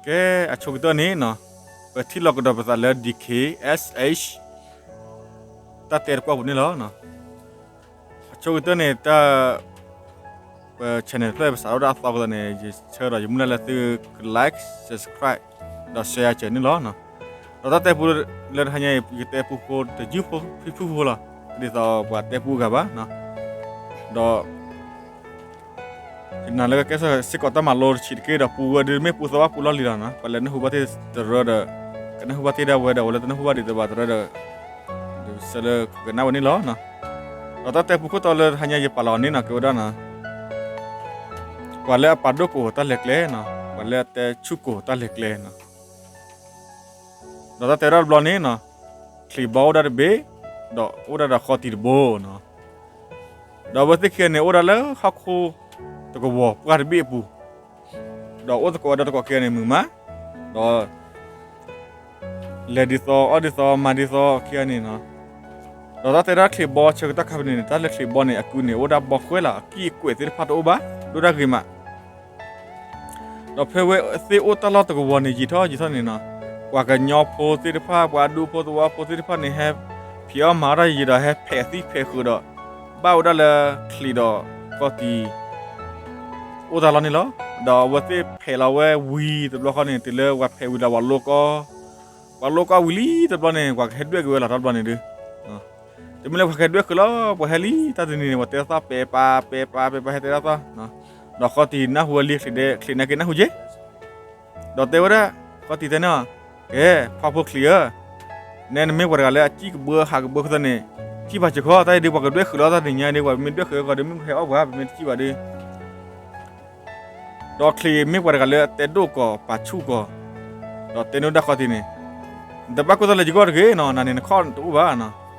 ကဲ, အဆိကတၢၢ်န့ၣ်နီၤ, ပထံၣ်လိာ်ကဒီးပသးလၢ DKSH တၢ်တဲတကွၢ်ပူၤန့ၣ်လီၤ. အဆိကတၢၢ်န့ၣ် တၢ် ပ channel တဖျၢၣ် ပစးထီၣ်ဒၣ်အသီအဃိသတးန့ၣ် ယဆၢဒီးယမုၢ်လၢ်လၢသုက like, subscribe ဒီး share စၢၤန့ၣ်လီၤ. ဒီးတၢ်တဲပူလၢတဟါညါအံၤ ယကတဲပူဖိတယုၢ်ဖိဖံဖုၣ်ဖိလီၤ. ဒ်သိးပှၤတဲပူဂၤဘၣ်, ဒီး ယနာ်လၢကကဲစ့ၢ်ကီးတၢ်မၤလိတဆံးတက့ၢ်ဒီး ပူဝဲဒၣ်မ့ၢ်ပူသဝီပူလီၢ်လံၤလီၤနီၤ. ပှၤလၢနၢ်ဟူဘၣ်သ့ၣ်တရၢဒီး ကနၢ်ဟူဘၣ်သ့ၣ်ဒၣ်ဝဲဒီး အဝဲလၢတနၢ်ဟူဘၣ်ဒံးတဘၣ်တရၢဒီး ဆၢလၢကကနၣ်ဝဲန့ၣ်လီၤ. ဒီးတၢ်တဲပူခိၣ်တီလၢတဟါညါယပာ်လီၤအီၤန့ၣ်နီၤ ကဲဝဲဒၣ်နီၤ, ပှၤလၢအပာ်ဒိၣ်ကိာ်တၢ်လဲၤကျဲနီၤ, ပှၤလၢအတဲဆူၣ်ကိာ်တၢ်လဲၤကျဲနီၤ. ဒီးတၢ်တဲဝဲဒၣ်တဘျီန့ၣ်နီၤ, ချံးဘီအိၣ်ဒၣ်တဘ့ၣ်, ဒီးအိၣ်ဒၣ်ဒီးဃီတံၤတဘိနီၤ. ဒီးအဝဲသ့ၣ်ခံဂၤန့ၣ် အိၣ်ဒၣ်လၢဟီၣ်ခိၣ်တကဝီၤပှၢ်တဘ့ၣ်အပူၤ, ဒီးအိၣ်သကိးဝဲဒီးတကိးခံဂၤန့ၣ်မုာ်မး, ဒီး လဲၤဒ်သိး အီၣ်ဒ်သိး မၤဒ်သိးခံဂၤန့ၣ်နီၤ. ဒီးတၢ်တဲဒၣ်ချံးဘီဆၢကတီၢ်ခါဖဲန့ၣ်န့ၣ် တၢ်လၢချံးဘီန့ၣ် အကုန့ၣ် အိၣ်ဒၣ်ဘီဃဲလီၤ, အကံၢ်အကွဲးသ့ၣ်တဖၣ်တအိၣ်ဘၣ်, ဒိၣ်ဒၣ်ဂ့ၤမး. ဒီးဖဲဝဲသ့ၣ်အိၣ်တၢ်လီၢ်တကဝီၤန့ၣ် ယံာ်ထီၣ်ယံာ်ထီၣ်န့ၣ်နီၤ, ပှၤကညီဖိသ့ၣ်တဖၣ် ပှၤအဒူဖိသဝီဖိသ့ၣ်တဖၣ်န့ၣ် ဟဲဖံးအီၣ်မၤအီၣ်တၢ်ယံာ်ဒီး ဟဲဖဲးသံၣ်ဖဲးဃုာ်ဒီး ဘၣ်ဝဲဒၣ်လၢချံးဒီးဃီတံၤ အိၣ်တၢ်လီၢ်န့ၣ်လီၤ. ဒီးအဝဲသ့ၣ်ဖဲးလီၤဝဲဝံၤတဘျီဃီန့ၣ် တုၤလၢပှၤဖဲးဝံၤလီၤ ပှၤလိကီ, ပှၤလိကီဝံၤလံတဘျီန့ၣ် ပှၤကဟဲဒွဲၣ်က့ၤဝဲလီၤ တဘျီန့ၣ်ဒုး တမ့ၢ်လၢပှၤကဒွဲၣ်ဃုာ်လီၤ, ပှၤဟဲလံတၢ်တနံၤန့ၣ် ပှၤတဲသီၣ်ပဲာ်ပာ် ပဲာ်ပာ် ပဲာ်ပာ် ဟဲတဲဒၣ်သီၣ်, ဒီးဃီတံၤနၢ်ဟူဝဲလံ ချံးဒဲး ချံးနာ်က့နၢ်ဟူက့ၤ, ဒီးတဲဝဲဒၣ်, ဃီတံၤတဲန့ၣ်, ကဲ, ဖးဖိချံးဧၢ, နဲနမ့ၢ်ပှၤတဂၤလၢအစံၣ်ကဘၢဟးကဘၢအဃိသတးန့ၣ်, စံၣ်ပာ်စၢၤခီ, တၢ်အံၤဒုး ပှၤကဒွဲၣ်ဃုာ်လီၤတၢ်တနံၤညါဒုး, ပှၤမ့ၢ်ဒွဲၣ်ဃုာ်အဂီၢ်ဒီး မ့ၣ်အူဟဲအီၣ်ပှၤ ပမ့ၢ်တစံၣ်ဘၣ်ဒုး ဒီးချံးမ့ၢ်ပှၤတဂၤလၢအတဲဒိၣ်ကီၤပာ်ဆူၣ်ကီၤ, ဒီးတဲန့ၢ်ဒၣ်ဃီတံၤန့ၣ်, နတဘၣ်ကိၢ်သးလၢယဂီၢ်တဂ့ၤနီၤ, နၤန့ၣ်နခီၣ်တအိၣ်ဘၣ်,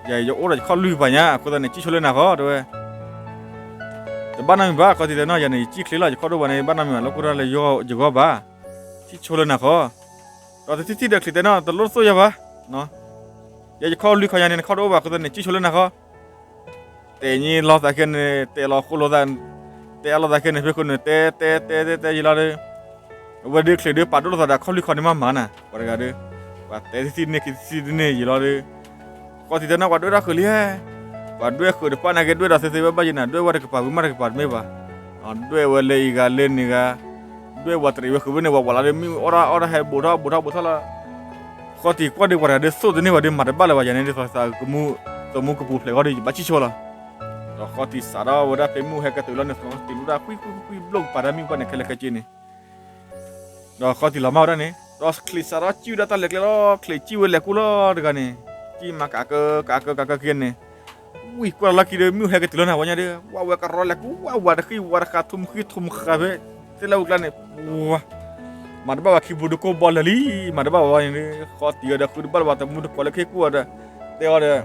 ယၤယအိၣ်ဒီးယခီၣ်လွံၢ်ပၤညါ အဃိသတးန့ၣ် စံၣ်ဆိလၢနၤဃီ တဲဝဲ, တဘၣ်နီတမံၤဘၣ် ဃီတံၤတဲနီၤ, ယၤန့ၣ် ယစံၣ်ချ့လီၤ ယခီၣ်ဒိၣ်ဘၣ်န့ၣ် ဘၣ်နီတမံၤဘၣ် လၢကိၢ်တၢ်လၢယဂီၢ်ဘၣ်, စံၣ်ဆိလၢနၤဃီ, ဒီးတထံၣ်ထံၣ်ဒီးချံးတဲနီၤ တလိၣ်သိၣ်ယၤဘၣ် ယဲယခီၣ်လွံၢ်ခီညါန့ၣ် နခီၣ်တအိၣ်ဘၣ် အဃိသတးန့ၣ် စံၣ်ဆိလၢနၤဃီ, တဲန့ၣ်လီၤသးခဲန့ၣ် တဲလီၤဃိလိာ်သး, တဲအါလိာ်သးခဲန့ၣ် ဖဲဃိန့ၣ် တဲတဲတဲတဲတဲယံာ်လီၤဒီး, အဝဲဒုးချံးဒုး ပာ်ဒိၣ်လိာ်သးဒီးခီၣ်လွံၢ်ခီန့ၣ်မးမးနၤ ပှၤတဂၤဒီး, ပှၤတဲထံၣ်ထံၣ်န့ၢ်ခံထံၣ်န့ၢ်ယံာ်လီၤဒီး, ဃီတံၤတဲနီၤ ပှၤဒွဲၣ်တၢ်ဃုာ်လံ, ပှၤဒွဲၣ်ဃုာ်တဖၣ်နာ်က့ ဒွဲၣ်ဒီးသ့သ့ဘၣ်ဘၣ်ယဲနၤ ဒွဲၣ်ဝဲတကပၤဝံၤမးတကပၤတမ့ၢ်ဘၣ်, ဒွဲၣ်ဝဲလၢအံၤဂၤလၢန့ၣ်ဂၤ, ဒွဲၣ်ဝဲတရံးဝဲဃုာ်ဝဲန့ၣ် ဝဲဝဲလီၤဒီး မ့ၣ်အူအီၣ်တၢ်အီၣ်တၢ်ဟဲဘူးထီၣ်ဘူးထီၣ်ဘူးထီၣ်လီၤ ဃီတံၤကွၢ်ဒုးပှၤတဂၤဒုးသိၣ်တန့ၢ်ဘၣ်ဒီး မၤတဘၣ်လၢၤဘၣ်ယၤန့ၣ် ဒ်သိးသးသမူကပူၤဖျဲးဃီဒီး ယဘၣ်စံၣ်ဆိလီၤ, ဒီးဃီတံၤစးထီၣ်ဝဲဒၣ်ဖဲမ့ၣ်အူဟဲကတုၤလီၤန့ၣ် ဃီတံၤလူၢ်ဒၣ်ကွံကွံကွံကွံဘျိၣ်ကပၤတၢ်မ့ၣ်အူဘၣ်န့ၣ် ခဲလၢာ်ခဲဆ့န့ၣ် ဒီးဃီတံၤလီၤမၢ်ဝဲဒၣ်န့ၣ် ဒီးချံးစးထီၣ်စံၣ်ဝဲဒၣ်တၢ်လဲၤကျဲလီၤ ချံးစံၣ်ဝဲလဲၤကူလီၤတဂၤန့ၣ် စံၣ်မးကးကၢကးကၢကးကၢခံဂၤန့ၣ် ဝံၤကွၢ်လီၤလၢခံဒီး မ့ၣ်အူဟဲကတုၤလီၤန့ၣ် ဝဲညါဒီး ဝဲဝဲကရီလဲၤကူဝဲဝဲတဃံဝဲတဃာ် ထူမဃံထူမဃာ်ဖဲ သ့ၣ်လၢအူကျါန့ၣ် ဝဲ မၤတဘၣ်ဘၣ် ခံပူၤဒုးကိၢ်ဘီလၢာ်လံ မၤတဘၣ်ဘၣ်ဝဲန့ၣ်ဒီး ဃီတံၤအီၤဒီး ဃုတဘၣ်လၢၤဘၣ် တမူတကိးလၢခ့ကူၣ်အီၤဒီး တဲအီၤဒီး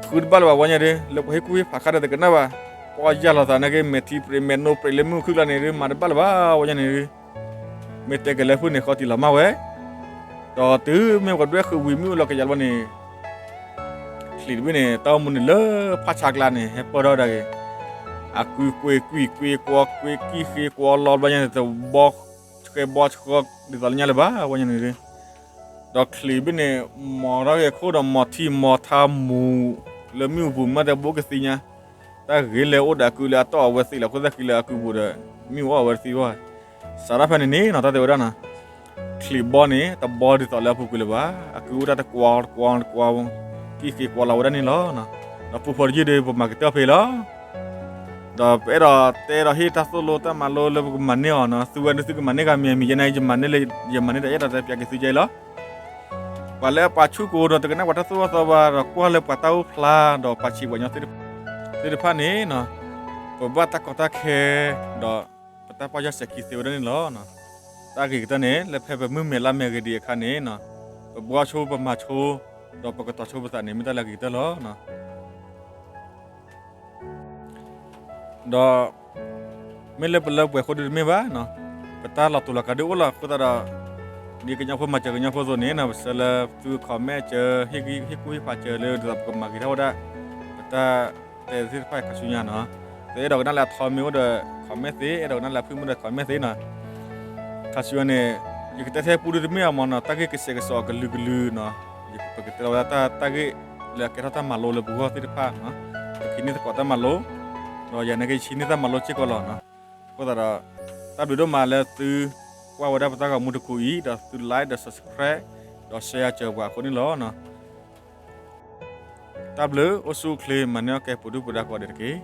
ဃုတဘၣ်လၢၤဘၣ်ဝဲညါဒီး လၢပှၤဟ့ၣ်ကူၣ်ဟ့ၣ်ဖးခါဒီးတကနၣ်ဘၣ် ပှၤယၢ်လီၤသးနာ်က့ မဲာ်ထံပြံးမဲာ်နိပြံးလၢမ့ၣ်အူခုၣ်ကျါန့ၣ်ဒီး မၤတဘၣ်လၢၤဘၣ်ဝဲညါန့ၣ်ဒီး မ့ၢ်တဲကလဲၤဖုၣ်န့ၣ် ဃီတံၤလီၤမၢ်ဝဲ ဒီးတုၤမ့ၢ်ပှၤဒွဲၣ်ဃုာ်ဝံၤမ့ၣ်အူလီၤကယၤတဘျီန့ၣ် ချံးတဘ့ၣ်န့ၣ် တၢ်အိၣ်မူန့ၣ်လၢဖးဆါကျါန့ၣ် ဟဲပၢၢ်ထီၣ်ဝဲဒၣ်ဂ့ၤ အကုကွ့ကွံာ်ကွ့ကွီကွ့ကံၢ်ဃ့ကွီလီဘျီညါန့ၣ် တဘီဆှဲဘီဆှီဒ်သိးလၢညါလၢၤဘၣ် ဝဲညါန့ၣ် ဒီးချံးတဘ့ၣ်န့ၣ် မီၤထီၣ်ဂ့ၤခိၣ်ဒီးမီၤထံမီၤထါမူၤ လၢမ့ၣ်အူပူၤမး တဘိကသံညါ တၢ်ဂ့ၤလဲၤအိၣ်ဒီးအကုလၢအတီၢ်အဝဲသ့ၣ်လီၤ ခိၣ်သၣ်ဃံလၢအကုပူၤဒီး မ့ၣ်အူအီၣ်အဝဲသ့ၣ်ဘၣ် စးထီၣ်ဖဲန့ၣ်န့ၣ်နီၤ တၢ်တဲဝဲဒၣ်နီၤ ချံးဘီန့ၣ် တဘီဒ်သိးလၢအပူၤကွံာ်လၢၤဘၣ် အကုအိၣ်တၢ်တကွီတကွီတကွီ ကံၢ်ဃ့ကွီလီဝဲဒၣ်န့ၣ်လီၤ ဒီးပူဖိတယုၢ်ဒီး ပမၤကတၢၢ်ဖဲအံၤလီၤ ဒီးပအဲၣ်ဒိးတဲဒီးဟ့ၣ်တၢ်သိၣ်လိတၢ်မၤလိလၢပကမၤန့ၢ်အီၤနီၤ သုဝဲဒၣ်သုကမၤန့ၢ်ဂ့ၤမံၤမံၤယဲန့ၣ် ယမၤန့ၢ်လၢယအဲၣ်ဒိးတဲပၠးက့ၤသုကဲအံၤလီၤ ပှၤလၢအပာ်ဆူၣ်ကိာ်ဒီးတကနၣ်ပှၤတၢ်သိၣ်တၢ်သီဘၣ်ဒီးကွၢ်လၢပှၤတၢ်အိၣ်ဖျါဒီးပှၤဆံးပှၤညီသ့ၣ်တဖၣ်န့ၣ် ပဘၣ်တၢ်ကီတၢ်ခဲ ဒီးပတၢ်ပီၢ်ယၢ်စဲၤခံသ့ဝဲဒၣ်န့ၣ်လီၤ. တၢ်ဂ့ၤကတၢၢ်န့ၣ် လၢဖဲပမုၢ်မဲာ်လါမဲာ်ဂ့ၤဒံးအခါန့ၣ် ပဘှီဆိပမၤဆိ ဒီးပကတီၤဆိပသးန့ၣ် မ့ၢ်တၢ်လၢအဂ့ၤကတၢၢ်လီၤ. ဒီး မ့ၢ်လၢပလၢပှဲၤဃိဒုတမ့ၢ်ဘၣ်, ပတၢ်လီၤတူာ်လီၤကာ်ဒုအိၣ်လီၤအဃိသတးဒီး ဒ်ကညီဖိမၤစၢၤကညီဖိအသိးန့ၣ် ပဆၢလၢသု comment စၢၤ ဟ့ၣ်ကူၣ်ဟ့ၣ်ဖးစၢၤလၢဒ်သိးပကမၤဂ့ၤထီၣ်ဝဲဒၣ် ပတၢ်တဲသ့ၣ်တဖၣ်ခါဆူညါနီၤ. သုအဲၣ်ဒိးကနၣ်လၢအထီမ့ၢ်အိၣ်ဒီး comment သ့, အဲၣ်ဒိးကနၣ်လၢအဖုၣ်မ့ၢ်အိၣ်ဒီး comment သ့နီၤ. ခါဆူညါန့ၣ် ယကတဲထဲပူဒုတမ့ၢ်အမ့ၢ်နီၤ, တၢ်ဂ့ၢ်ကစဲးကစီးအကလုာ်ကလုာ်နီၤ, ပကတဲလီၤဝဲဒၣ်တၢ်ဂ့ၢ်လၢအကဲထီၣ်တၢ်မၤလိလၢပဂီၢ်သ့ၣ်တဖၣ်နီၤ, ပကဟံးန့ၢ်သကိးတၢ်မၤလိ, ဒီးယၤန့ၣ်ကဟံးန့ၢ်တၢ်မၤလိစ့ၢ်ကီးလီၤနီၤ. အဃိသတးဒီး တၢ်ဘျုးဒိၣ်မးလၢသုကွၢ်ဝဲဒၣ်ပတၢ်ဂီၤမူတကူာ်အံၤ ဒီးသု like ဒီး subscribe ဒီး share စၢၤပှၤအဃိန့ၣ်လီၤ. တၢ်ဘျုး အိၣ်ဆူၣ်အိၣ်ချ့ မၤန့ၢ်အီၣ်ကဲ ပူၤဒုၣ်ပူၤဒါကိးဂၤဒဲးတက့ၢ်.